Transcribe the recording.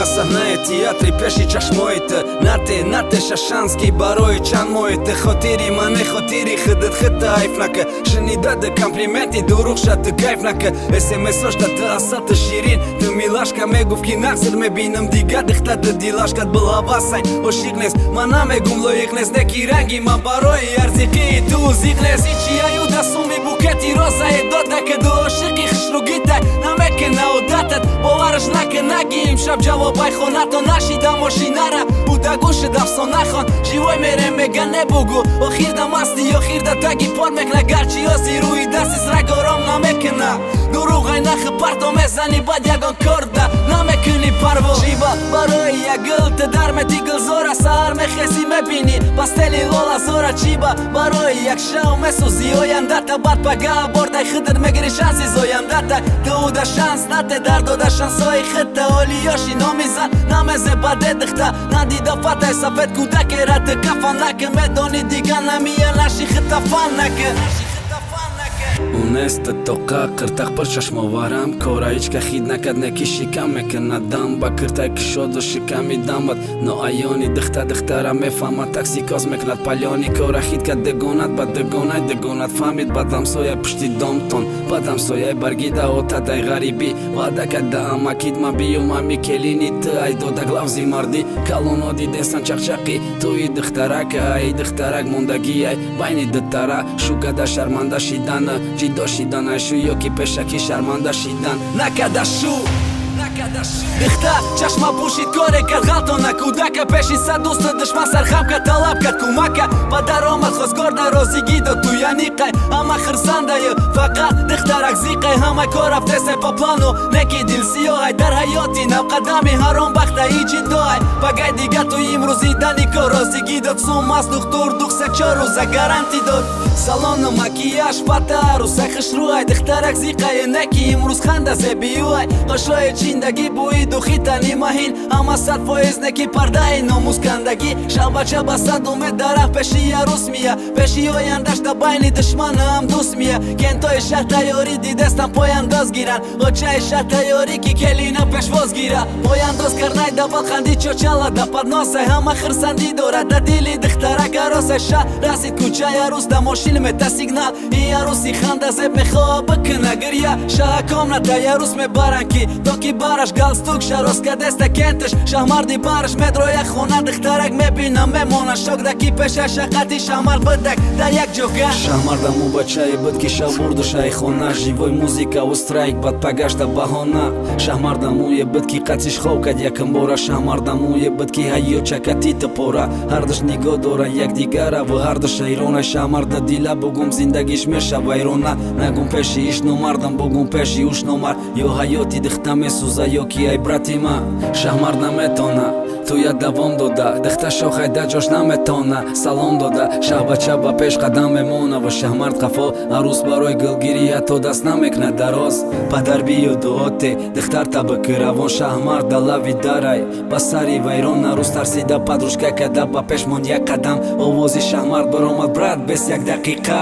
Ма саҳнаи театри пеши чашмои ту. Нате, нате шашанский барои чанд моҳи ту. Хотири мане, хотири худат, худта айф нака. Шунидада комплименти дурӯғша, ту кайф нака. СМСошта ту асал, ту ширин, ту милашка. Мегуфт, ки нақср мебинам дига дихта ду дилашкат билҳавасай, ошиқ нест. Ман намегум, лоиқ нест, неки ранги ман барои арзиқии ту зиқ нест. Ичи аюда суми букети розае дода, ки ду ошиқи хушругитай намекина одатат. Бовараш нака, наги имшаб ҷавобай хонато нашида мошинара уда гӯшид афсона хон. Живой мерем, мега, небугу охирда масти, охирда таги пор мекна. Гарчи ози рӯи дасти сраг ором намекуна. Дурӯғай нахи парто мезани, баъд ягон корда намекунӣ парво. Шиба барои як гул ту дар мети гулзора, саҳар мехезӣ, мебинӣ пастели лолазора. Чиба барои як шав месӯзӣ ояндата, баъд пага бордай худат мегири шанси зояндата. Ту уда шанс нате, дар дода шансҳои худта. Олиёши номи зан намезе баде дихта надида фатай сафед кӯдакера ту кафан нака. Медонӣ, дига намия наши худта фан нака. Унеста тоқа қиртақ пир чашмоварам кора ҳичка хид накард, неки шикам мекунад дам ба киртай кушоду шиками дамат ноаёни дихта. Дихтара мефаҳмад, такси коз мекунад палёни кора хид кад дегонат ба дегонай дегонат фаҳмид. Бад ҳамсоя пушти домтон, бад ҳамсояи баргида отадай ғарибӣ ваъда када амакид ма биём ами келини ту ай додак лавзи мардӣ калоно дидесан чақчақи туи дихтарак. Ай дихтарак мондагиай байни дутара шукада шарманда шидана ҷидо шидан айшу ё ки пешакӣ шарманда шидан накада шу. Дихта чашма пӯшид, коре кард ғалтона кӯдака пеши сад дӯсту душман сархам кард, талаб кард кӯмака. Ба даромад хостгор дар розигӣ дод, туяниқай ҳама хирсандаю, фақат дихтарак зиқай. Ҳама кор рафтесай по плану, неки дилсиёҳай дар ҳаёти навқадами ҳаром бахта иҷидоай. Пагай дига ту имрӯзи дани кор розигӣ дод, сум аст духтур духса 4 рӯза гарантӣ дод. Салону макияж фата арӯсай хушрӯай, дихтарак зиқай, неки имрӯз ханда зебиюай. Қошои чиндагӣ, бӯи духитани маҳин ҳама 100%, неки пардаи номускандагӣ. Шабача ба сад умед дарах пеши арӯс мия, пеши ояндаш да байни душманаам дӯст мия. Кентои шаҳр тайёрӣ дидестам, пояндоз гиранд. Очаи шаҳр тайёрӣ, ки келина пешвоз гира. Пояндоз карнай да балханди чочала да подносай, ҳама хирсандӣ дорад, да дили дихтарак аросай. Шаҳр расид кӯчаи арӯс, да мошин мета сигнал и арӯси ханда зеб мехоҳа бикуна гиря. Шаҳа комнатаи арӯс мебаранд, ки то ки бараш галстук шароскадеста кенташ шаҳмарди бараш медроя хона. Дихтарак мебина, мемона шокда, ки пеша шақати шаҳмард бидак дар як ҷога. Шаҳмардаму бачае буд, ки шав бурду шайхона, живой музыка устрайк, бад пагашта баҳона. Шаҳмардамуе буд, ки қатиш хоб кад якам бора. Шаҳмардамуе буд, ки ҳайё чакати тупора. Ҳардуш нигоҳ дора якдигара ва ҳардуш ҳайрона. Шаҳмарда дила бугум, зиндагиш меша вайрона. Нагум пеши иш номардам, бугум пеши уш номард. Ё ҳаёти дихта месӯза, ё ки ай брати ма шаҳмард наметона. Туя давом дода, дихта шохайда ҷош наметона. Салом дода, шаҳбача ба пеш қадам мемона ва шаҳмард қафо. Арӯс барои гулгирӣ ҳатто даст намекунад дароз. Падар биё дуоте дихтар табаки равон. Шаҳмард далави дарай ба сари вайрон. Арӯс тарсида подружка када ба пеш монд як қадам. Овози шаҳмард баромад: «Брат, бес як дақиқа».